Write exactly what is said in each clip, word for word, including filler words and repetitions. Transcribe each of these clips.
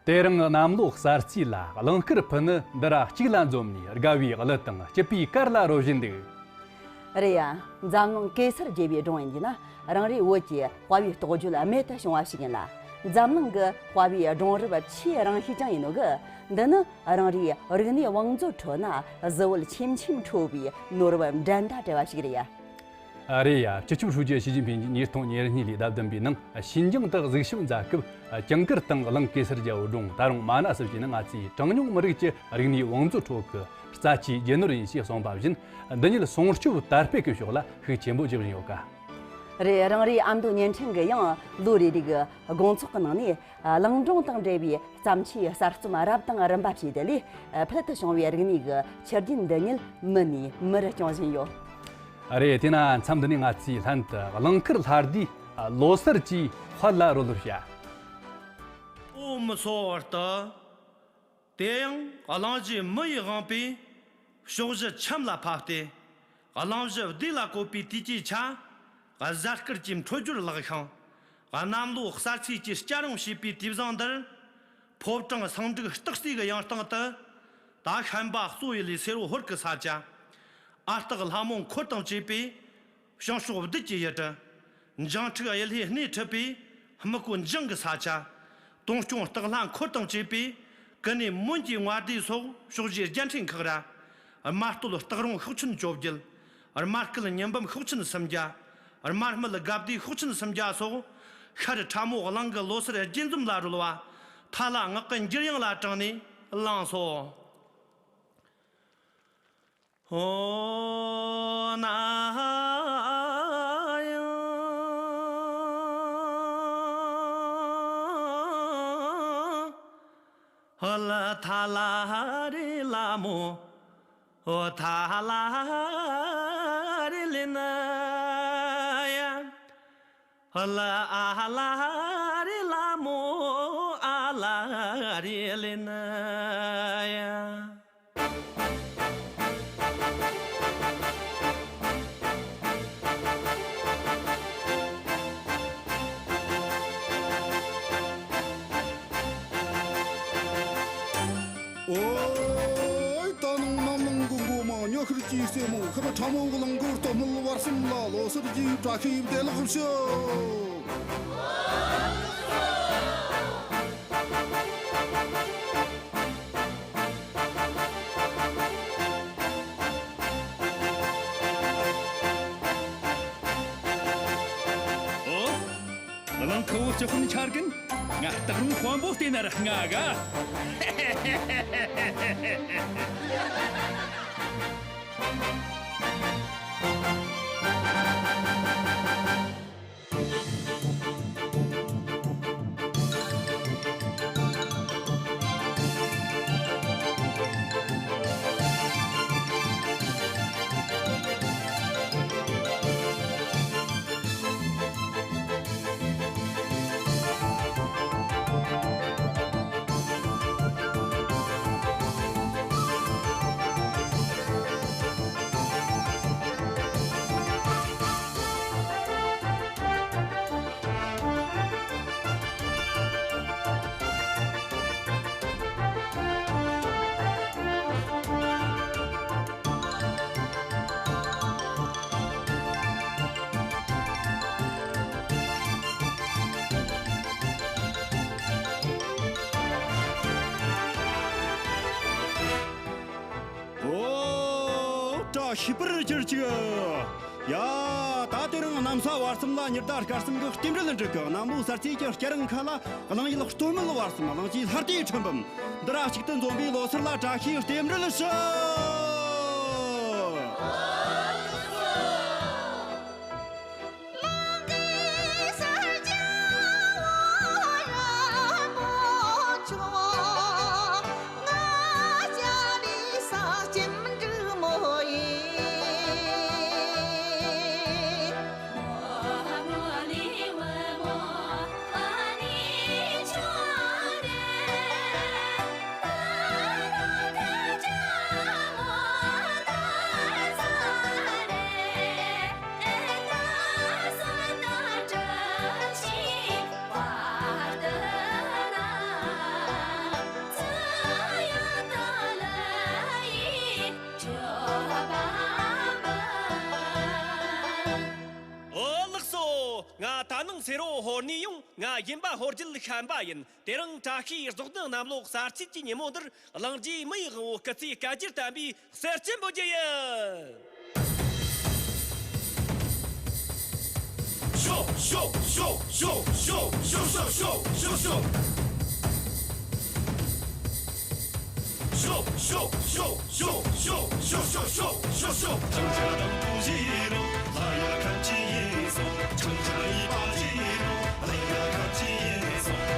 དེ་རིང་གནམ་ལོ་གསར་ཚེས་ལ་གླང་དཀར་ཕུ་ནུ་འདི་ར་གཅིག་ལ་འཛོམས་ནས་དགའ་བའི་གླུ་དང་སྐྱིད་པའི་གར་ལ་རོལ་བཞིན་འདུག། རེད་ཡ། འཛམ་གླིང་གེ་སར་རྒྱལ་པོའི་སྒྲུང་ཡིན་གྱི་ན་རང་རེའི་བོད་ཀྱི་དཔའ་བོའི་རྟོགས་བརྗོད་རྨད་དུ་བྱུང་བ་ཞིག་ཡིན་ལ། འཛམ་གླིང་གི་དཔའ་བོའི་སྒྲུང་རབས་ཆེས་རིང་ཤོས་ཀྱང་ཡིན་ནོ་གི། འདི་ནི་རང་རེའི་རིག་གནས་བང་མཛོད་ཁྲོད་ན་གཟི་འོད་ཆེམ་ཆེམ་འཕྲོ་བའི་ནོར་བུ་འགྲན་ཟླ་བྲལ་བ་ཞིག་རེད་ཡ། ཨ། རེད་ཡ། སྤྱི་ཁྱབ་ཧྲུའུ་ཅི་ཞི་ཅིན་ཕིང་གིས་ཉིས་སྟོང་ཉེར་གཉིས་ལོའི་ཟླ་བདུན་པའི་ནང་ཞིན་ཅང་དུ་གཟིགས་ཞིབ་མཛད་སྐབས། ཀྱང་དཀར་དང་གླང་གེ་སར་རྒྱལ་པོའི་སྒྲུང་ད་རུང་མ་ན་ཟེར་གྱི་ནི་ང་ཚོའི་གྲངས་ཉུང་མི་རིགས་ཀྱི་རིག་གནས་བང་མཛོད་ཁྲོད་ཀྱི་རྩ་ཆེའི་རྒྱུ་ནོར་ཡིན་ཞེས་གསུངས་པ་བཞིན། འདི་ཉིད་སྲུང་སྐྱོབ་དར་སྤེལ་གྱི་ཕྱོགས་ལ་ཤུགས་ཆེན་པོ་རྒྱག་བཞིན་ཡོད་ཀ། རེད། རང་རེའི་ཨ་མདོ་བརྙན་འཕྲིན་གྱིས་ཡང་ལོ་རེ་རེ་གི་དགོང་ཚོགས་ཀྱི་ནང་ནས། ཨ། གླིང་སྒྲུང་དང་འབྲེལ་བའི་བརྩམས་ཆོས་གསར་རྩོམ་རབ་དང་རིམ་པ་བྱས་ཏེ་ལས། ཨ། ཕུལ་དུ་བྱུང་བའི་རིག་གནས་ཀྱི་ཆུ་རྒྱུན་འདི་ཉིད་མི་ནས་མི་རུ་སྐྱོང་བཞིན་ཡོད། ཨ། རེད། དེས་ན་མཚམས་འདི་ནས་ང་ཚོས་ལྷན་དུ་གླང་དཀར་ལྷ་སྡེའི་ལོ་གསར་གྱི་དཔལ་ལ་རོལ་བར་བྱ། ཨོཾ་སྭ་བྷཱ་ཏི། དེ་ཡང་གླང་རྗེས་མི་ཡི་དབང་པོས་ཕྱོགས་བཞི་ཁྱམས་ལ་ཕབ་སྟེ། གླང་བཞི་སྡེ་ལ་བཀོད་པའི་དུས་ཀྱི་ཆ། གཟའ་སྐར་གྱི་འཕྲོད་སྦྱོར་ལེགས་ཤིང་། གནམ་ལོ་གསར་ཚེས་ཀྱི་སྐྱ་རེངས་བྱེད་པའི་དུས་བཟང་འདིར། ཕོ་བྲང་སེང་འབྲུག་སྟག་རྩེ་གི་ཡང་སྟེང་དུ། ད་ཤན་པ་གཙོ་ཡི་ལས་སེར་བོ་ཧོར་གི་ས་ཆ། ཨ་སྟག་ལྷ་མོ་འཁོར་དང་བཅས་པས། བྱང་ཕྱོགས་བདུད་ཀྱི་ཡུལ་དུ། འཇང་ཕྲུག་གཡུ་ལྷས་སྣེ་ཁྲིད་པའི། སྨུག་པོ་འཇང་གི་ས་ཆ། དུང་སྐྱོང་སྟག་ལྷ་འཁོར་དང་བཅས་པའི། ཀུན་ནས་མོན་གྱི་མངའ་སྡེ་སོགས་ཕྱོགས་བཞིའི་རྒྱལ་ཕྲན་ཁག་ར། རྨ་སྟོད་སྟག་རོང་ཤོག་ཆེན་བཅོ་བརྒྱད། རྨ་སྐད་ཉི་འབུམ་ཤོག་ཆེན་སུམ་བརྒྱ། རྨ་སྨད་དགའ་བདེ་ཤོག་ཆེན་སུམ་བརྒྱ་སོགས། ཤར་ཁྲ་མོ་གླིང་གི་ལོ་སར་རྒྱས་འཛོམས་ལ་རོལ་བ། ཐ་ལ་ངག་གི་འགྱུར་དབྱངས་ལ་དྲངས་ནས་བླངས་སོ། ཨོ་ན་ཡང་། ཧོ་ལ་ཐ་ལ་རེ་ལ་མོ། ཨོ་ཐ་ལ་རེ་ལེ་ན་ཡ། ཧོ་ལ་ཨ་ལ་རེ་ལ་མོ། ཨ་ལ་རེ་ལེ་ན་ཡ། ཨོའི། ད་ནང་གནམ་ལངས་གི་མགོ་མ་ཉི་ཤར་གྱི་སྲས་མོ་ཤར་ཁྲ་མོ་གི་གླིང་གི་སྟོད་སྨད་བར་གསུམ་ལ་ལོ་གསར་གྱི་བཀྲ་ཤིས་བདེ་ལེགས་ཞུ། ཨོ། གླིང་ཁུ་བོ་སྤྱི་དཔོན་ཆ་རྒན། ང་སྟག་རོང་དཔོན་པོ་བལྟས་ན་ར་ང་ག། ཨོ། བཀྲ་ཤིས་པར་གྱུར་ཅིག། ཡ། ད་དེ་རིང་གནམ་ས་བར་གསུམ་ལ་ཉི་ཟླ་སྐར་གསུམ་གྱི་རྟེན་འབྲེལ་འགྲིག་གི། གནམ་ལོ་གསར་ཚེས་ཀྱི་སྐྱ་རེངས་ཁ་ལ་གླིང་ཡུལ་སྟོད་སྨད་བར་གསུམ་གླིང་རྗེ་ལྷ་སྡེའི་ཁྲི་འབུམ་འདི་ར་གཅིག་ཏུ་འཛོམས་པའི་ལོ་སར་ལ་བཀྲ་ཤིས་རྟེན་འབྲེལ་ཞུ། ཚེ་རོ་ཧོར་ནས་ཡོང་། ང་ཡིན་པ་ཧོར་རྒྱལ་ཤན་པ་ཡིན། དེ་རིང་བཀྲ་ཤིས་རྫོགས་ལྡན་གནམ་ལོ་གསར་ཚེས་ཀྱི་ཉིན་མོ་འདིར། གླིང་རྗེ་མི་ཡི་དབང་བོ་སྐུ་ཚེ་བསྐལ་བརྒྱར་བརྟན་པའི་གསེར་སྐྱེམས་འབུལ་རྒྱུ་ཡིན། ཤོ་ཤོ་ཤོ། ཤོ་ཤོ་ཤོ། ཤོ་ཤོ་ཤོ། ཤོ་ཤོ་ཤོ། ཤོ་ཤོ་ཤོ། ཆང་ཆ་དང་པོ་བཞེས་རོགས། ལྷ་ཡ་ཁམས་ཀྱི་ཡིན་སོང་། ཆང་ཆ་གཉིས་པ་བཞེས་རོགས། ལྷ་ཡ་ཁམས་ཀྱི་ཡིན་སོང་།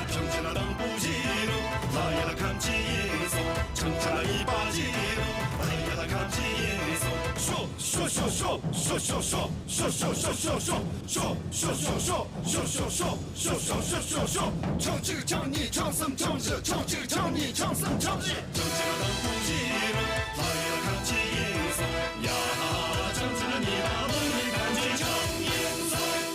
ཆང་ཆ་དང་པོ་བཞེས་རོགས། ལྷ་ཡ་ཁམས་ཀྱི་ཡིན་སོང་། ཆང་ཆ་གཉིས་པ་བཞེས་རོགས། ལྷ་ཡ་ཁམས་ཀྱི་ཡིན་སོང་། ཤོ་ཤོ་ཤོ། ཤོ་ཤོ་ཤོ། ཆང་གཅིག་ཆང་གཉིས་ཆང་གསུམ་ཆང་བཞི། ཆང་གཅིག་ཆང་གཉིས་ཆང་གསུམ་ཆང་བཞི། ཆང་གཅིག་དང་པོ་བཞེས་རོགས། ལྷ་ཡ་ཁམས་ཀྱི་ཡིན་སོང་། ཡ་ཧ། ཆང་གཅིག་གཉིས་པ་མི་ཡི་ཁམས་ཀྱི་ཆང་ཡིན་སོང་།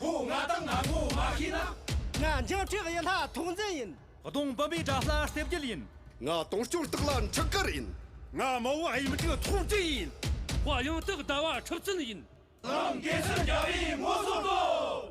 ཧོ། ང་དང་ང་ངོ་མ་ཤེས་ན། ང་འཇིང་ཁྲི་ཡི་ལྷ་ཐོག་འཛིན་ཡིན། གདོང་འབུམ་པའི་དགྲ་ལྷ་རྩེ་རྒྱལ་ཡིན། ང་དུང་སྐྱོང་སྟག་ལྷ་འཕྲུལ་དཀར་ཡིན། ང་མོ་བོ་ཨེ་མི་ཀྲི་ཐོག་འདྲེ་ཡིན། དཔའ་ཡང་སྟག་ཟླ་བ་ཁྲི་བཙུན་ཡིན། རང་གེ་སར་རྒྱལ་བའི་ངོ་སོ་བསྟོད།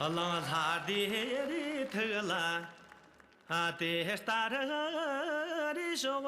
གླང་ལྷ་དེ་རི་ཐུག་ལ་དེ་ལྟར་རི་ཞོག་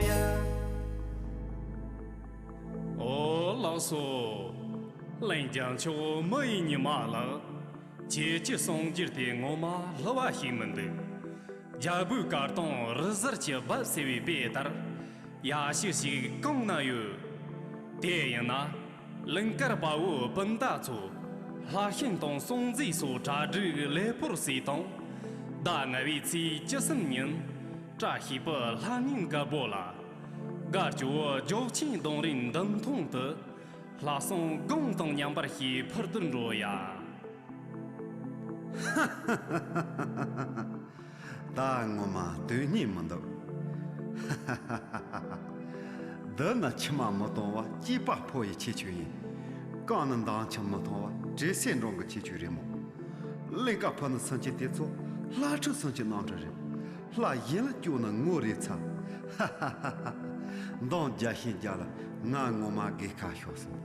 ཡ། ཨོ་ལགས་སོ། ལན་རྒྱལ་མཆོག་མི་ཡི་ཉི་མ་ལགས། ཁྱེད་ཀྱི་གསུང་རྒྱུན་དེ་ངོ་མ་བསླུ་བ་ཞིག་མི་འདུག་རྒྱལ་པོའི་གར་སྟོན་རི་གཟར་གྱི་རྦབ་ཟེར་བའི་དཔེ་ལྟར། ཡ་ཤུ་ཞིག་གང་ན་ཡོད། དེ་ཡིན་ན། གླིང་དཀར་དཔའ་བོའི་སྤུན་ཟླ་ཚོ། ལྷ་ཤིན་དང་སྲོང་བཙན་སོགས་གྲ་སྒྲིག་ལེགས་པོར་བྱས་དང་། ཟླ་ལྔ་བའི་ཚེས་བཅུ་གསུམ་ཉིན། བཀྲ་ཤིས་པའི་ལྷ་གཉན་གྱི་སྦོ་ལ། དགའ་སྐྱོ་འཇོ་ཆེན་གདུང་རིང་འདུ་མཐོང་དུ། ལྷ་སྲུང་སྒང་དང་མཉམ་པར་ཞིག་ཕུལ་དུ་འགྲོ་ཡ། ད་ངོ་མ་དོན་སྙིང་མི་འདུག་འདི་ནི་མཆི་མ་མི་གཏོང་བ་སྐྱེས་པ་ཕོ་ཡི་ཁྱད་ཆོས་ཡིན། གང་ནི་མདངས་ཆ་མི་མཐོང་བ་དྲི་ཟའི་འབྲོང་གི་ཁྱད་ཆོས་རེད་མོད། གླིང་ག་ཕུ་ནུ་སུམ་ཅུ་དེ་ཚོ་ལྷ་ཕྲུག་སུམ་ཅུ་ནང་འདྲ་རེད། ལྷ་གཞན་ལ་སྐྱོ་ན་ངོ་རེ་ཚ། མདངས་རྒྱ་ཤན་རྒྱ་ལ་ང་ངོ་མ་དགེ་ཁ་ཤོར་སོང་།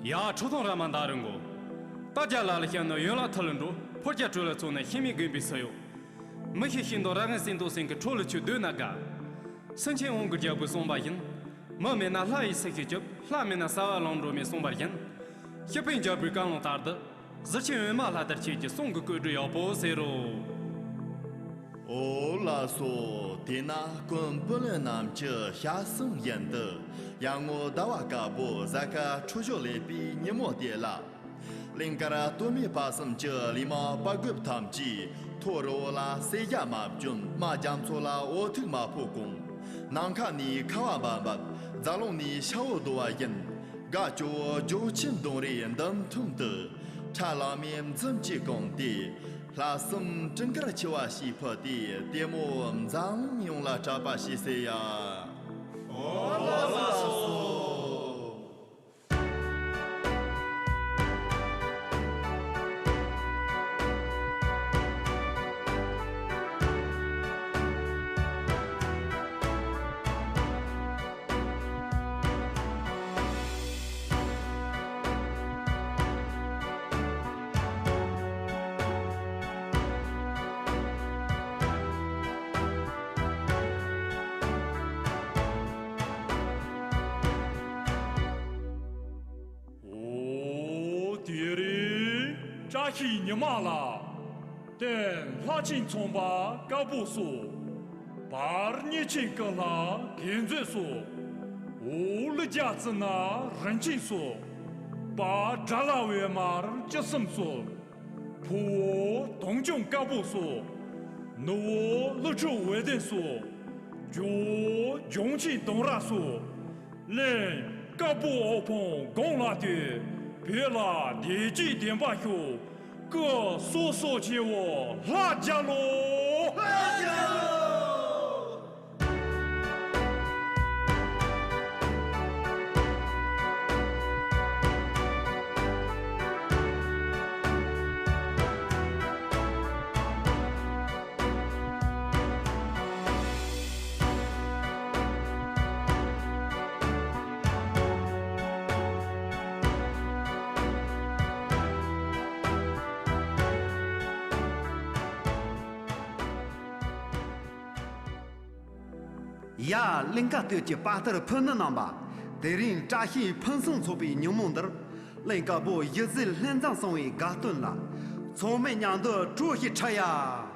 ཡ། ཁྲོ་ཐུང་ར་མ་འདའ་རུ་འགོ། ད་རྒྱ་ལ་ལ་ཤ་ནི་ཡོན་ལ་ཐུ་ལ་འགྲོ། ཕོ་རྒྱ་སྤྲོ་ལ་ཚོ་ནི་ཤི་མི་དགོན་པའི་སུ་ཡོད། མི་ཤི་ཤི་འདོ་ར་ངན་སེམས་དོ་སེང་གི་ཁྲོ་ལ་ཆུ་སྡོད་ན་དགའ། སེང་ཆེན་དབང་གི་རྒྱལ་པོས་གསུངས་པ་བཞིན། མི་མེད་ན་ལྷ་ཡི་སྲི་ཞུ་སྐྱོབ། ལྷ་མེད་ན་ས་བ་ལང་འགྲོ་མེད་གསུངས་པ་བཞིན། སྤྱི་དཔོན་རྒྱལ་པོའི་བཀའ་ལུང་ལྟར་དུ། གཟི་ཆེན་འོད་མ་ལྷ་དར་ཁྱེད་ཀྱི་གསུང་གི་བཀོད་སྒྲིག་ཡག་པོ་ཟེར་རོ། འོ་ལགས་སོ། དེས་ན་སྐུ་སྤུན་ལོན་རྣམས་ཀྱི་ཞལ་གསུང་བཞིན་དུ་ཡར་ངོ་ཟླ་བ་དཀར་པོ་གཟའ་སྐར་འཕྲོད་སྦྱོར་ལེགས་པའི་ཉིན་མོ་དེ་ལ། གླིང་དཀར་སྟོད་སྨད་བར་གསུམ་གྱི་ལས་དམག་དཔའ་རྒོད་ཐམས་ཅད་ཐོ་རི་བོ་ལ་གསེར་ཞྭ་མ་བསྐྱོན། རྨ་རྒྱ་མཚོ་ལ་འོ་ཐུག་མ་ཕོག་གོང་། ནམ་མཁའ་ནས་ཁ་བ་འབབ་འབབ། རྫ་ཀླུང་ནས་ཤ་བོ་བརྡོལ་བ་བཞིན། དགའ་སྐྱོ་བོ་འཇོ་ཆེན་གདོང་རིས་མདུན་ཐུམ་དུ། ཁྲ་ལམ་མེ་འཛུམ་གྱིས་གང་སྟེ། ལྷ་གསུམ་སྤྲིན་དཀར་འཁྱིལ་བ་ཞིག་ཕུལ་ཏེ། ལྟད་མོ་འཛམ་གླིང་ཡོངས་ལ་གྲགས་པ་ཞིག་བྱེད་ཡ། འོ་ལགས་སོ། འོ། དེ་རིང་བཀྲ་ཤིས་ཉི་མ་ལ། སྟེང་ལྷ་ཆེན་ཚངས་པ་དཀར་པོ་སོགས། བར་གཉན་ཆེན་ཀུན་ལྷ་དགེ་མཛོད་སོགས། འོག་ཀླུ་རྒྱལ་ཙི་ན་རིན་ཆེན་སོགས། བར་དགྲ་ལྷ་འོད་དམར་བཅུ་གསུམ་སོགས། ཕུ་བོ་དུང་སྐྱོང་དཀར་པོ་སོགས། ནུ་བོ་ཀླུ་ཁྲོ་བོ་ལྡན་སོགས། ཇོ་བོ་འཇོམས་ཆེན་དུང་རྭ་སོགས། གླིང་དཀར་པོ་འོད་ཕོངས་དགུང་ལ་སྟོད། བོད་ལ་བདེ་སྐྱིད་ལྡན་པ་ཤོག། སྐུ་གསོན་གསོན་ཆེ་བོ་ལྷ་རྒྱལ་ལོ། ལྷ་རྒྱལ་ལོ། ཡ། གླིང་དཀར་སྟོད་ཀྱི་དཔའ་རྟུལ་ཕུ་ནུ་རྣམ་པ། དེ་རིང་བཀྲ་ཤིས་ཕུན་སུམ་ཚོགས་པའི་ཉིན་མོ་འདིར། གླིང་དཀར་པོ་གཞི་རྩའི་ལྷུན་རྫོང་གསང་བའི་དགའ་སྟོན་ལ། ཚང་མས་མཉམ་དུ་བཀྲ་ཤིས་འཁྲབ་ཡ།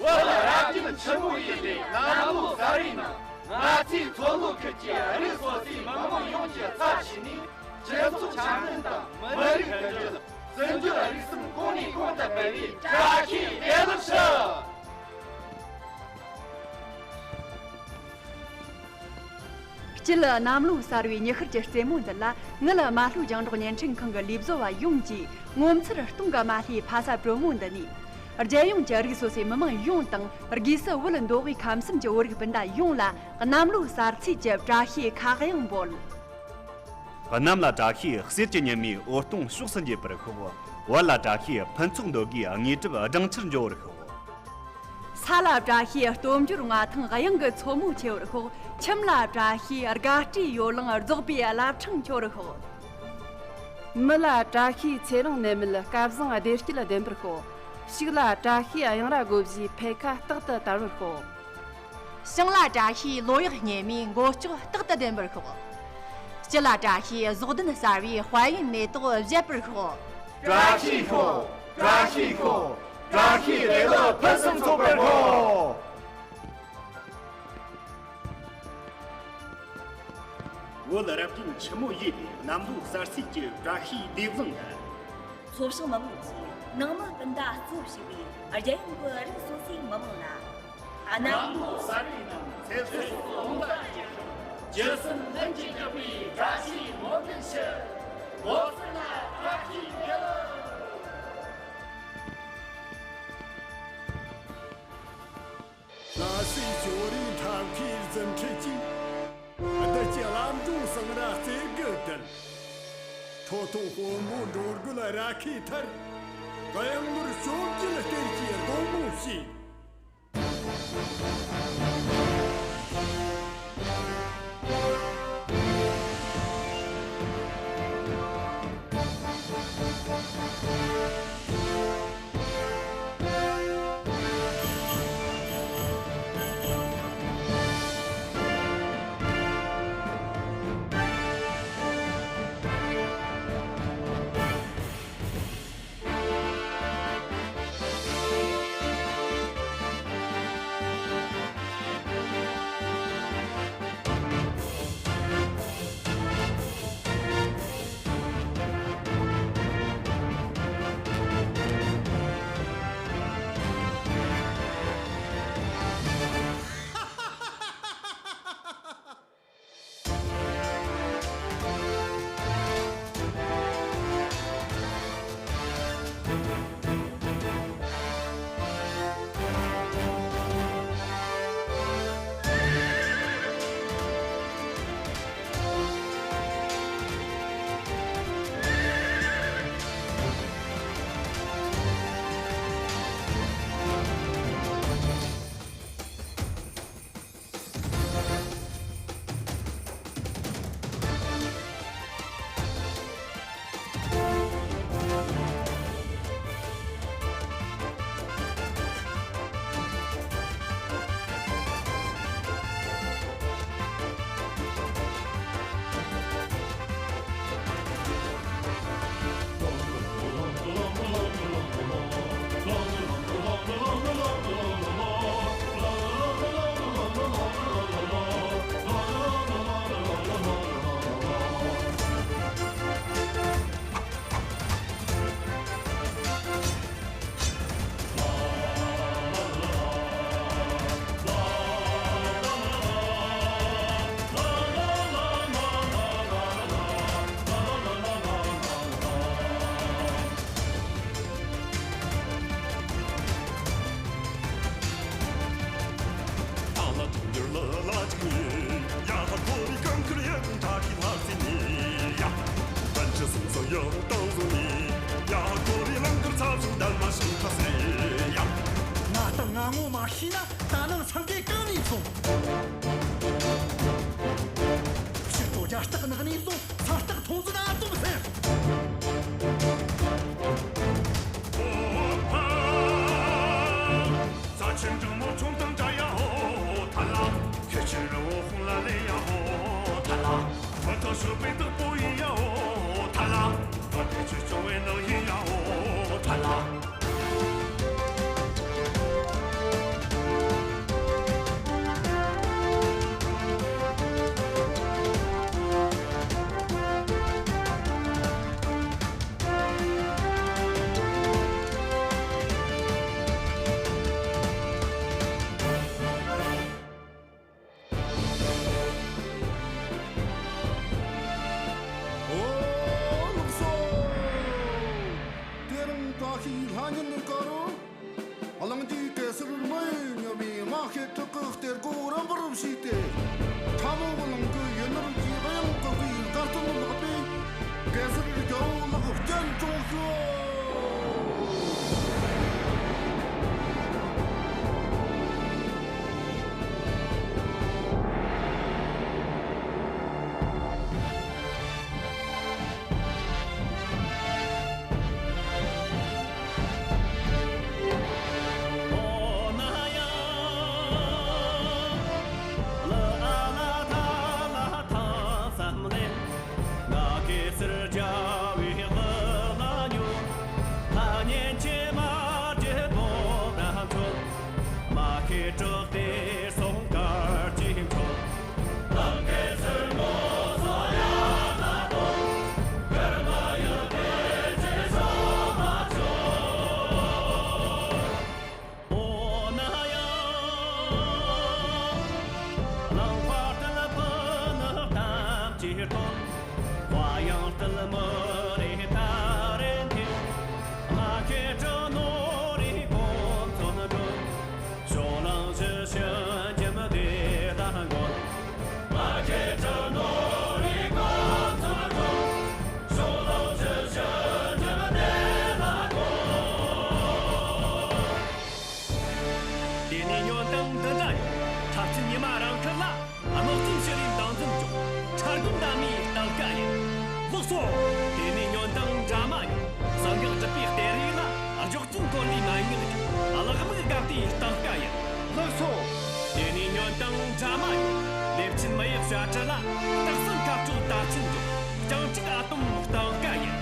བོད་རབ་བརྟན་ཆེན་མོ་ཡིན་པའི་གནམ་ལོ་གསར་བའི་ནང་། ང་ཚོའི་མཚོ་ལྷོ་ཁུལ་གྱི་རིགས་སོ་སོའི་མི་དམངས་ཡོངས་ཀྱི་ཚབ་བྱས་ནས། སྤྱི་ཚོགས་འཆམ་མཐུན་དང་མི་རིགས་མཐུན་སྒྲིལ། བཙན་བྱོལ་རིག་གསུམ་གོང་ནས་གོང་དུ་སྤེལ་བའི་བཀྲ་ཤིས་བདེ་ལེགས་ཞུ། སྤྱི་ལ་གནམ་ལོ་གསར་བའི་ཉི་ཤར་གྱི་རྩེ་མོ་འདི་ལ། ངེད་རྨ་ལྷོ་རྒྱང་སྒྲོག་བརྙན་འཕྲིན་ཁང་གི་ལས་བཟོ་བ་ཡོངས་ཀྱིས་ངོ་མཚར་སྟོང་གི་རྨ་ལྷའི་ཕ་ས་དྲོན་མོ་འདི་ནས། རྒྱལ་ཡོངས་ཀྱི་རིགས་སོ་སོའི་མི་དམངས་ཡོངས་དང་། སྒོས་སུ་བོད་མདོ་དབུས་ཁམས་གསུམ་གྱི་བོད་རིགས་སྤུན་ཟླ་ཡོངས་ལ། གནམ་ལོ་གསར་ཚེས་ཀྱི་བཀྲ་ཤིས་ཁ་གཡང་འབོད། གནམ་ལ་བཀྲ་ཤིས་གསེར་གྱི་ཉི་མའི་འོད་སྟོང་ཕྱོགས་སུ་འགྱེད་པར་ཤོག། བོད་ལ་བཀྲ་ཤིས་ཕུན་ཚོགས་འདོད་དགུའི་དངོས་གྲུབ་སྦྲང་ཆར་འཇོ་བར་ཤོག། ས་ལ་བཀྲ་ཤིས་སྟོབས་འབྱོར་མངའ་ཐང་གཡང་གི་མཚོ་མོ་ཁྱེར་བར་ཤོག །ཁྱིམ་ལ་བཀྲ་ཤིས་དགའ་སྤྲོའི་ཡོ་ལང་རྫོགས་པའི་བླ་བྲང་ཁྱོར་ཤོག །མི་ལ་བཀྲ་ཤིས་ཚེ་རིང་ནད་མེད་སྐལ་བཟང་བདེ་སྐྱིད་ལྡན་པར་ཤོག །ཕྱུགས་ལ་བཀྲ་ཤིས་གཡང་ར་དགོན་པའི་འཕེལ་ཁ་རྟག་ཏུ་དར་བར་ཤོག །ཞིང་ལ་བཀྲ་ཤིས་ལོ་གཡག་སྙེ་མའི་མགོ་ལྕོག་རྟག་ཏུ་ལྡན་པར་ཤོག །སྤྱི་ལ་བཀྲ་ཤིས་རྫོགས་ལྡན་གསར་བའི་དཔལ་ཡོན་མེ་ཏོག་བཞད་པར་ཤོག་བཀྲ་ཤིས་ཤོག །བཀྲ་ཤིས་ཤོག །བཀྲ་ཤིས་བདེ་ལེགས་ཕུན་སུམ་ཚོགས་པར་ཤོག །བོད་རབ་བརྟན་ཆེན་མོ་ཡིན་ཏེ། གནམ་ལོ་གསར་ཚེས་ཀྱི་བཀྲ་ཤིས་བདེ་བཟང་ལ། ཚོ་བྱང་མི་དམངས་ཀྱིས་ནང་མི་སྤུན་ཟླ་གཙོ་བྱས་པའི་རྒྱལ་ཡོངས་ཀྱི་རིགས་སོ་སོའི་མི་དམངས་ལ། གནམ་ལོ་གསར་བའི་ནང་ཚེ་སྲོག་གོང་མཐོར་སྐྱེད་ཤོག །ཇི་སྲིད་ལྷུན་གྱིས་གྲུབ་པའི་བཀྲ་ཤིས་སྨོན་ལམ་ཞུ། བོད་སོག་ལ་བཀྲ་ཤིས་བདེ་ལེགས། ལྷ་སའི་ཞོ་རིའི་འཁྲབ་ཁའི་རྫུ་འཕྲུལ་གྱིས། བདུད་ཀྱི་བླ་མགྲོན་ཟངས་ར་རྩེ་དགུ་བསྒྲལ། ཁྲོ་ཐུང་དཔོན་པོ་འགྲོ་རྒོལ་ར་ཁའི་མཐར། གཡང་ནོར་བཅོ་བརྒྱད་གཏེར་གྱི་དགོང་མོ་བྱས། ང་དང་ང་ངོ་མ་ཤེས་ན། ད་ནང་སེང་གེ་གང་ནས་འཚོང་། ཕྱིར་ཏོ་རྒྱ་སྟག་ནག་ནས་བཟུང་ས་སྟག་མཐོང་ཟིན་ཨ་ཙུམ་ཟེར། རྩ་ཆེན་འབྲིང་མོ་ཆུང་དང་འདྲ་ཡ་ཧོ་ཐ་ལ། ཁྱེད་ཆེན་རི་བོ་ཧོང་ལ་ལེ་ཡ་ཧོ་ཐ་ལ། མི་ཐོག་ཤོད་པའི་སྟག་པོ་ཡིན་ཡ་ཧོ་ཐ་ལ། བ་དེ་ཆུ་སྐྱོང་བའི་ནགས་ཡིན་ཡ་ཧོ་ཐ་ལ། ཨོ་ལགས་སོ། དེ་རིང་བཀྲ་ཤིས་ལྷ་ཉིན་དཀར་པོ། གླིང་རྗེ་གེ་སར་རྨོ་ཡས་མཉམ་པའི་མ་ཤེས་དྲག་གི་གཏེར་སྒོ་རིམ་པར་ཕྱེས་ཏེ། ཁྲ་མོ་གླིང་གི་ཡུལ་ནོར་གྱི་གཡང་བཀོད་པའི་དཀར་གཏམ་ལགས་པས་གེ་སར་རྒྱལ་པོ་ལགས་སྤྱན་དྲངས་ཤོག། དབྱངས་སྟོན་མོ་རེ་ད་རེ་འཐེན། རྨ་ཁའི་གྲུ་ནོར་རེ་གོ་མཚོན་སྒྲོན། ཕྱོགས་གླང་གཞི་བྱིན་འཇིམ་བདེ་ལ་འགོད། རྨ་ཁའི་གྲུ་ནོར་རེ་གོ་མཚོན་སྒྲོན། ཕྱོགས་གླང་གཞི་བྱིན་འཇིམ་བདེ་ལ་འགོད། དེ་ནས་ཉོན་དང་འདི་འདྲ་ཡོད། འཁྲབ་ཆེན་ཉི་མ་རང་ཁུལ་ལ། དམག་སྤྱི་ཕྱི་རེ་འདང་འཛིན་འཇོག་འཁྲབ་སྒོམ་འདབ་མའི་སྟངས་ཀ་ཡིན། ལགས་སོ། དེ་ནས་ཉོན་དང་འདྲ་མ་ཡིན། གསང་སྔགས་སྒྲུབ་པའི་གཏེར་རིགས་ལ། སྒྱོགས་ཅན་འཁོར་ལོའི་མན་ངག་ཡིན། གླག་མིག་དགའ་བདེའི་སྟངས་ཀ་ཡིན། ལགས་སོ། དེ་ནས་ཉོན་དང་འདྲ་མ་ཡིན། ལེབ་ཆེན་མི་ཡི་བྱ་བྲལ་ལ། སྟག་གསུམ་ཁ་དྲོ་དར་ཆེན་འཇོག་སྤྱང་ཕྲུག་ཨ་དོམ་སྟངས་ཀ་ཡིན།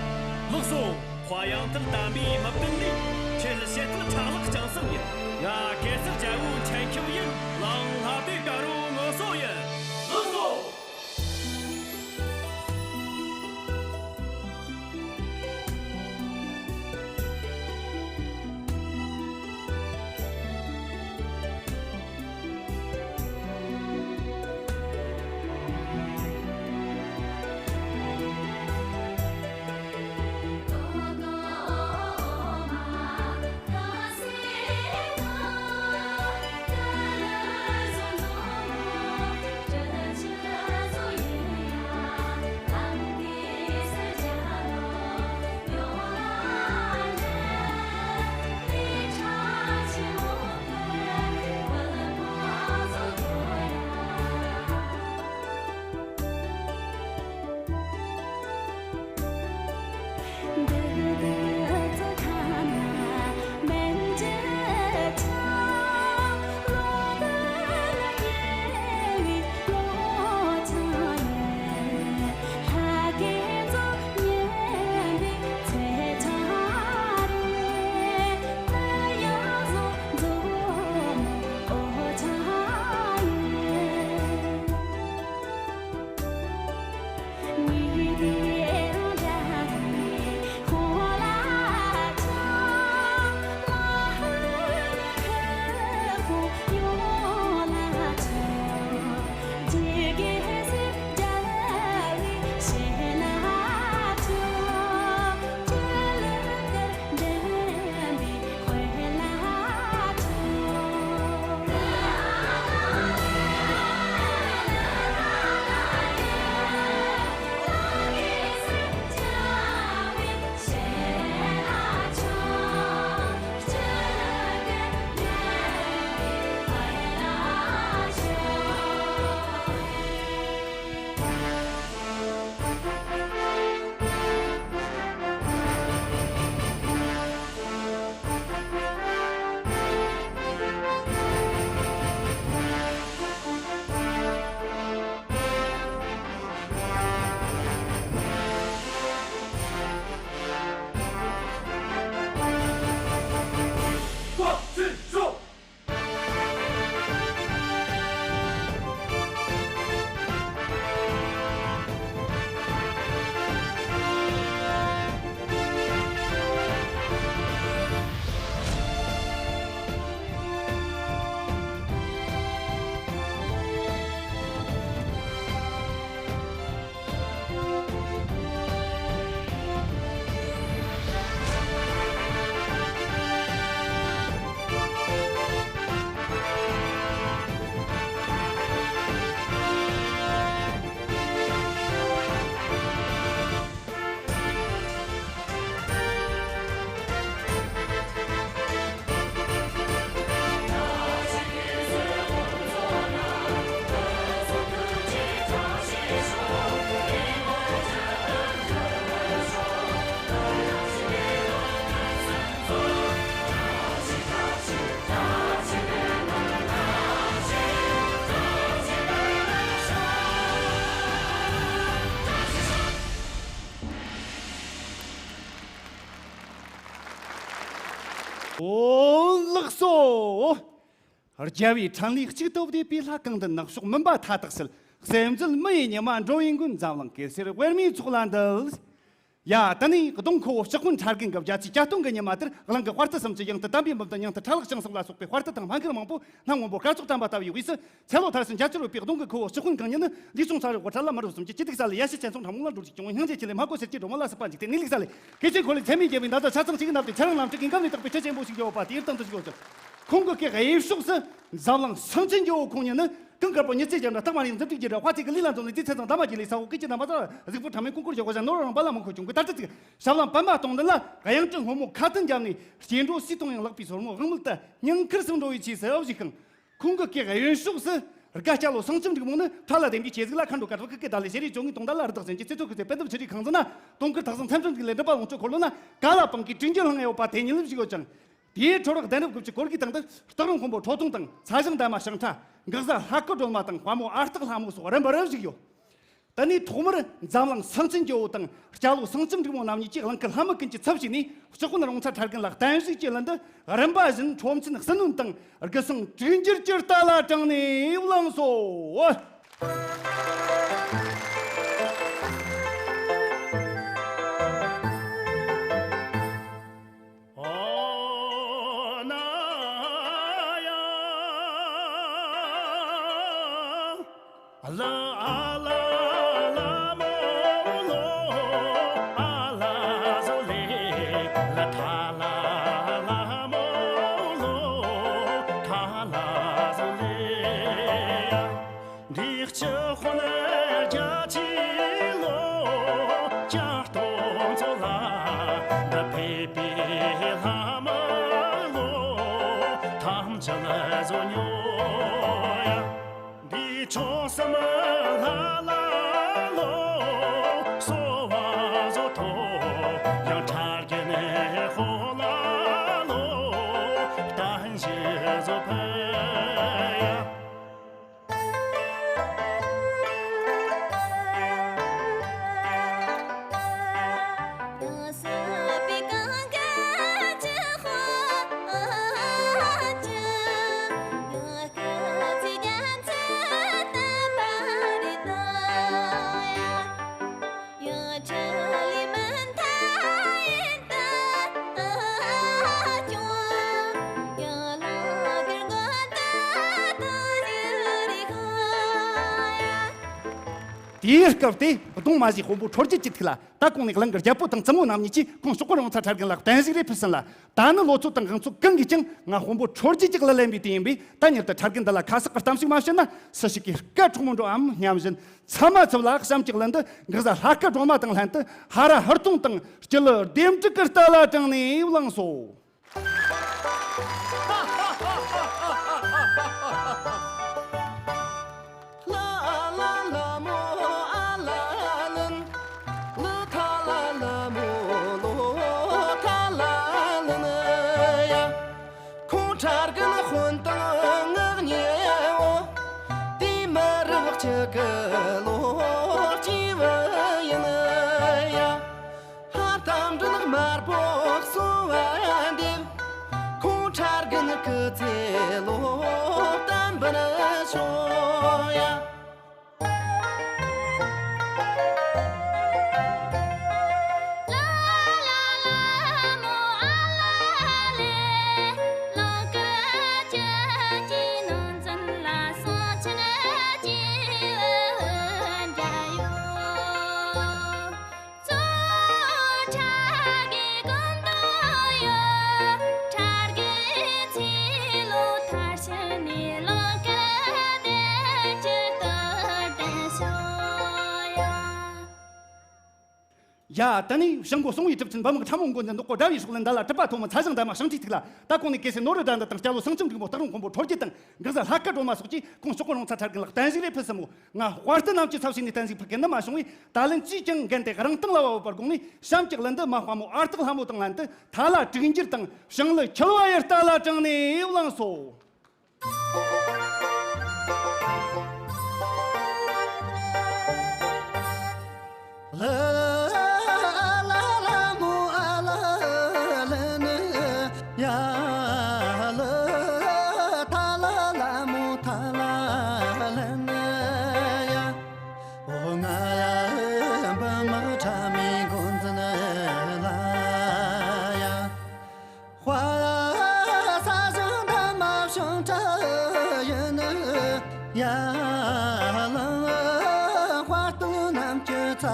ལགས་སོ། དཔལ་ཡང་ཐུལ་དམ་པའི་མི་བདུན་ལས། ཁྱེད་ཞེ་ཐག་ཁྲ་ལག་ལྕང་གསུམ་ཡིན། ང་གེ་སར་རྒྱལ་པོའི་མཆན་ཁེབས་ཡིན། གླང་ལྷ་པའི་དཀར་བོ་ངོ་སོ་ཡིན། ལགས་སོ། ཨོ་ལགས་སོ། རྒྱལ་བའི་ཕྲིན་ལས་གཅིག་ཏུ་བསྡུས་པའི་ལྷ། གང་འདུལ་ནག་ཕྱོགས་མུན་པ་མཐའ་དག་སེལ། གསལ་མཛོད་མི་ཡི་ཉི་མ་འགྲོ་བའི་མགོན། འཛམ་གླིང་གེ་སར་དབྱེར་མེད་ཚོགས་ལ་འདུད། ཡ། ད་ནི་གདོང་ཁོ་བོ་ལྕགས་སྤུན་ཁྲ་རྒན་གྱི་བརྒྱ་ཆའི་གྱ་སྟོན་གྱི་ཉི་མ་དེར། གླིང་གི་དཔའ་རྟུལ་གསུམ་གྱི་དབྱངས་དུ་དམ་པའི་འབུམ་དང་། སྙིང་དུ་ཁྲ་ལག་ཅིང་སོགས་ལ་སོགས་པའི་དཔའ་རྟུལ་དང་སྨན་ཁུར་མང་པོས་གནམ་སྔོན་པོ་སྐར་ཚོགས་བཀྲམ་པ་ལྟ་བུའི་དབུས་སུ། ཚེ་ལོ་ཐར་ཕྱིན་རྒྱ་ཆེར་ཡོད་པའི་གདོང་གི་ཁོ་བོ་ལྕགས་སྤུན་གང་ཉིད་ནི། ལུས་ཟུངས་ཚ་རུ་གོ་ཁྲ་ལ་མ་རུ་གསུམ་གྱི་སྐྱིད་སྡུག་ས་ལས། ཡ་ཤེས་ཅན་ཚོང་ཁྲ་མོ་ལ་འགྲོ་ཅིག་ཀྱང་། སྙིང་རྗེ་ཆེ་ལས་མ་གོ་ཟེར་གྱི་སྒྲོལ་མ་ལ་སྲིད་པ་འཇིག་སྟེ། གནས་ལུགས་ས་ལས། སྐད་ཆའི་འཁོར་ལོས་མཚན་མོའི་རྒྱལ་པོའི་མདའ་དང་ཆ་ཚང་གཅིག་གིས་མནབས་ཏེ། ཚེ་རིང་ལམ་དྲུག་གི་འགབ་ནས་བརྟག་པའི་ཆོས་ཆེན་པོ་ཞིག་ཡོད་པ་དེའི་སྟེང་དུ་བཞུགས་ཀྱང་། ཁོང་གི་སྐེ་གཡས་ཕྱོགས་སུ་འཛམ་གླིང་སེང་ཆེན་ཇོ་བོ་ཁོང་ཉིད་ནི། གངས་དཀར་པོ་ཉི་ཚེ་རྒྱ་འདྲ། སྟག་དམར་ཡང་འཛུམ་དྲུག་རྒྱས་འདྲ། དཔའ་རྩལ་གྱི་ལུས་ལ་འཛོམས་ནས། རྗེ་ཚེ་བཟང་བླ་མ་རྗེ་ལས་ས་འོག་སྐད་ཅིག་དང་པ་ཚར། གཟུགས་པོ་ཕྲ་མེན་ཀུང་ཀུར་ཞོག་གོ་ཞིང་། ནོར་རང་རིམ་པ་ལ་མི་མཁོ་ཁྱུང་གི་དར་ཏི་ཚིག། ཞབས་ལ་པདྨ་སྟོང་ལྡན་ལ། གཡང་སྐྱིད་སྔོན་མོ་ཁ་ཏོན་བརྒྱབ་ནས། སྐྱེ་འགྲོ་སུས་གཏོང་ཡང་ལག་པའི་སོར་མོ་དབང་མེད་དུ་སྙིང་ཁུར་སུ་འགྲོ་བའི་ཆས་སུ་བཞུགས་ཤིང་། ཁོང་གི་སྐེ་གཡོན་ཕྱོགས་སུ་དགའ་སྐྱ་ལོ་ཟངས་ལྕམ་འབྲུག་མོ་ནི། ཕྲ་ལ་ལྡེམ་གྱི་སྐྱེ་གཟུགས་ལ། མཁའ་འགྲོ་དཀར་པོ་ཀུ་ཀུ་ད་ལི་ཤེ་རིའི་ཇོ་ངའི་དུང་ཟླ་ལ། རི་དྭགས་ཅན་གྱི་ཚེ་ཐོ་ཁུ་ཚེ་པད་འདབ་ཆུ་རིའི་ཁང་བཟང་ན། དུང་དཀར་ཐག་ཟིང་མཚམས་སྤྲིན་གྱི་ལས་འགྲུབ་པ་ལོངས་སྤྱོད་འཁོར་ལོ་ན། ག་ལ་པང་གི་དྲིན་གྱིས་བསླངས་ཡོད་པ་དེ་ཉིད་ལ་བཞུགས་ཡོད་ཅིང་། དེའི་ཁྲོ་རོགས་གདན་རབས་དགུ་བཅུ་གོ་དགུའི་སྟེང་དུ། སྟག་རོང་དཔོན་པོ་ཁྲོ་ཐུང་དང་། ཚ་ཞང་འདན་མ་ཞང་ཁྲ། འགག་བཟའ་ལྷ་སྐུ་སྒྲོལ་མ་དང་། དཔའ་མོ་ཨ་སྟག་ལྷ་མོ་སོགས་རིམ་པར་བཞུགས་ཡོད། དེ་ནས་ཐོག་མར་འཛམ་གླིང་སེང་ཆེན་ཇོ་བོ་དང་། སྐྱ་ལོ་ཟངས་ལྕམ་འབྲུག་མོ་རྣམ་གཉིས་ཀྱིས་གླིང་གི་ལྷ་མི་ཀུན་གྱི་ཚབ་བྱས་ནས། ལྕགས་སྤུན་རོང་ཚ་ཁྲ་རྒན་ལ་གདན་ཞུས་ཀྱི་ལན་དུ། རིམ་པ་བཞིན་ཁྲོམ་ཆེན་ཟིལ་གནོན་དང་། དགུ་སྲང་དྲུག་འགྱུར་གྱི་རྟ་ལ་དྲངས་ནས་བླངས་སོ། ཨོ་ན་ཡ། ཨ་ལ་ཨ་ལ་ལ་མོ་ལོ། ཨ་ལ་ཟོ་ལེ། ལ་ཐ་ལ་ལ་མོ་ལོ། ཐ་ལ་ཟོ་ལེ་ཡ། འདི་ལྕགས་སྤུན་རྒྱ་ཆེ་ལོ། ལྕགས་སྟོང་མཚོ་ལ་འདི་ཕེབས་པའི་ལྷ་མོ་ལོ། ཐམས་ཅད་ལ་བཟོ་ཉོ་ཡ། འདི་ཕྱོགས་སམ་ལྷ་ལ་ལོ། སོ་བ་བཟོ་ཐོ་ཡང་ཁྲ་རྒན་ཧོ་ལ་ལོ། བསྟན་བཞི་བཟོ་ཕ་ཡ། དེའི་སྐབས་དེ་གདོང་མ་བཞིའི་དཔོན་པོ་ཁྲོ་རྒྱལ་གྱི་ཐུགས་ལ། ད་གོང་ནས་གླིང་གི་རྒྱལ་པོ་དང་བཙུན་མོ་རྣམ་གཉིས་ཀྱིས་ཁོང་ཤོག་གུ་རོང་ཚ་ཁྲ་རྒན་ལ་གདན་ཞུས་རེ་ཕུལ་ཟིན་ལ། ད་ནི་ལོ་ཚོད་དང་གང་ཚོད་གང་གིས་ཀྱང་ང་དཔོན་པོ་ཁྲོ་རྒྱལ་གྱི་བཀའ་ལེན་པའི་དུས་ཡིན་པས། ད་ཉིད་དུ་ཁྲ་རྒན་འདི་ལ་ཁ་གསག་གི་གཏམ་ཞིག་མ་བཤད་ན་སུ་ཞིག་གིས་སྐད་གྲོགས་མོ་འགྲོ་འམ་སྙམ་བཞིན། ཚ་མ་ཚབ་ལ་གཤམ་གྱི་ལན་དུ། འགག་བཟའ་ལྷ་སྐལ་སྒྲོལ་མ་དང་ལྷན་དུ་ཧ་ར་ཧར་ཐོང་དང་སྐྱིད་ལྡེམ་དྲུག་གི་རྟ་ལ་དྲངས་ནས་བླངས་སོ། ལ་ལ་ལ་མོ་ཨ་ལ་ལན། ལ་ཐ་ལ་ལ་མོ་ལོ་ཐ་ལ་ལན་ཡ། ཁོང་ཁྲ་རྒན་དཔོན་དང་ངག་ཉེ་བོ། དེ་མ་རབས་ཅིག་གི་ལོ་སྐྱེས་བུ་ཡིན་ཡ། ཧ་ཐམ་འདྲ་ནག་དམར་པོ་གསོ་བ་འདེབས། ཁོང་ཁྲ་རྒན་སྐུ་ཚེ་ལོ་བརྟན་པར་ཤོག་ཡ། ཡ། ད་ནི་ཞང་པོ་སྲོང་བའི་གྲུབ་ཆེན་འབུམ་ཕྲ་མོ་མགོན་དུ་འདོགས་གོ་དགྲ་བོའི་སྲོག་ལན་འདའ་ལ་གྲུབ་པ་ཐོགས་མི་ཚ་ཞང་འདན་མ་ཞང་ཁྲིའི་ཐུགས་ལ། ད་གོང་ནས་གེ་སར་ནོར་བུ་དགྲ་འདུལ་དང་སྐྱ་ལོ་ཟངས་ལྕམ་འབྲུག་མོ། སྟག་རོང་དཔོན་པོ་ཁྲོ་རྒྱལ་དང་། འགག་བཟའ་ལྷ་སྐལ་སྒྲོལ་མ་སོགས་ཀྱིས་ཁོང་ཤོག་གུ་རོང་ཚ་ཁྲ་རྒན་ལ་གདན་ཞུས་རེ་ཕུལ་ཟིན་མོད། ང་དཔའ་རྟུལ་རྣམས་ཀྱི་ཚབ་བྱས་ནས་གདན་ཞུ་ཕུལ་མཁན་ནི་མ་བྱུང་བས། ད་ལན་ཅིས་ཀྱང་འགན་དེ་རང་སྟེང་ལ་བབས་པར་དགོངས་ནས། གཤམ་གྱི་ལན་དུ་མ་དཔའ་མོ་ཨ་སྟག་ལྷ་མོ་དང་ལྷན་དུ་ཐ་ལ་དྲུག་འགྱུར་དང་ཞང་ལུ་འཁྱིལ་བ་ཡི་རྟ་ལ་དྲངས་ནས་བླངས་སོ།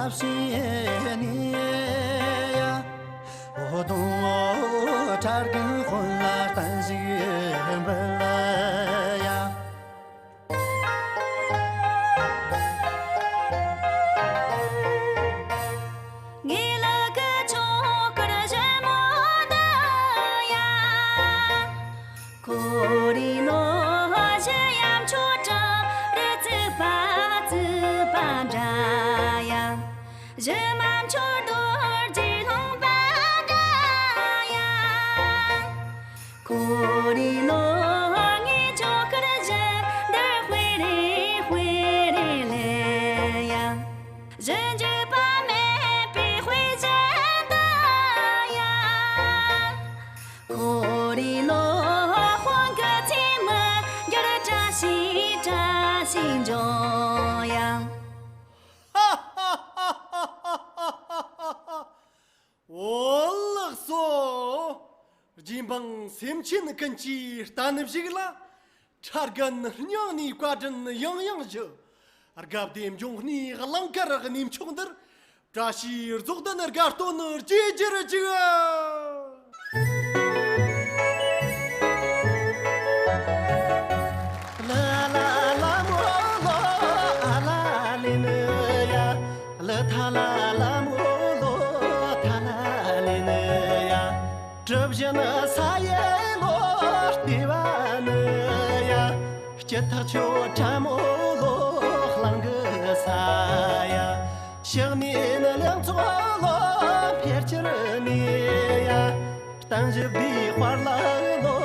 ཞབས་ཕྱི་ནས་ཡ། འོ་དང་འོ་ཁྲ་རྒན་དཔོན་ལ་གཏམ་ཞིག་འབུལ་ཡ། ངའི་ལག་གི་ཆུང་དཀར་ཞྭ་མོ་འདི་ཡ། ཁོ་རེ་ནོ་ཞི་ཡམ་ཆོ་གྲང་རེ་རྩིག་པ་རྩིག་པ་འདྲ་ཡ། ཞི་མམ་ཆོ་རྡོ་རྗེ་ལྷུང་པ་འདྲ་ཡ། ཁོ་རེ་ནོ་ངའི་ཆོ་གར་ཞི་འདིར་དཔེ་རེ་དཔེ་རེ་ལེ་ཡ། ཞི་འཇིགས་པ་མེད་པའི་དཔེ་ཞི་འདི་ཡ། ཁོ་རེ་ནོ་དཔོན་གྱི་ཚེ་མི་འགྱུར་བཀྲ་ཤིས་བཀྲ་ཤིས་འབྱུང་ཡ། འོ་ལགས་སོ། རྗེ་འབངས་སེམས་ཅན་ཀུན་གྱིས་བལྟ་ནི་ཞིག་ལ། ཁྲ་རྒན་སྙིང་ནས་བཀའ་དྲིན་ཡང་ཡང་ཞུ། དགའ་བདེ་འབྱུང་གནས་གླིང་དཀར་གནས་མཆོག་འདིར། བཀྲ་ཤིས་རྫོགས་ལྡན་དགའ་སྟོན་རྒྱས་གྱུར་ཅིག། ལ་ལ་ལ་མོ་ལོ་ཨ་ལ་ལེ་ནི་ཡ། ལ་ཐ་ལ་ལ་མོ་ལོ་ཐ་ལ་ལེ་ནི་ཡ། གྲུ་བཞིན་ས་ཡི་ལོ་ལྟེ་བ་ནི་ཡ། སྐྱིད་ཐག་ཆོད་ཁྲ་མོ་ལོ་གླིང་གི་ས་ཡ། ཕྱག་ནི་ནི་ལེགས་ཚོགས་ལོ་ཕེར་ཆེར་ནི་ཡ། གཏམ་ཞིབ་པའི་དཔར་ལ་ལོ་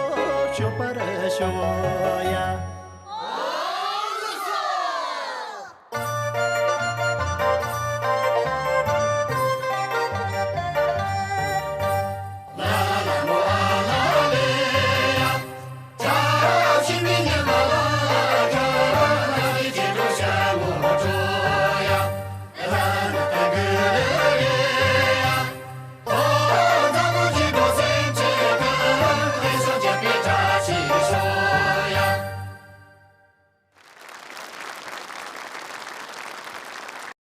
ཤོད་པར་ཤོད་ཡ།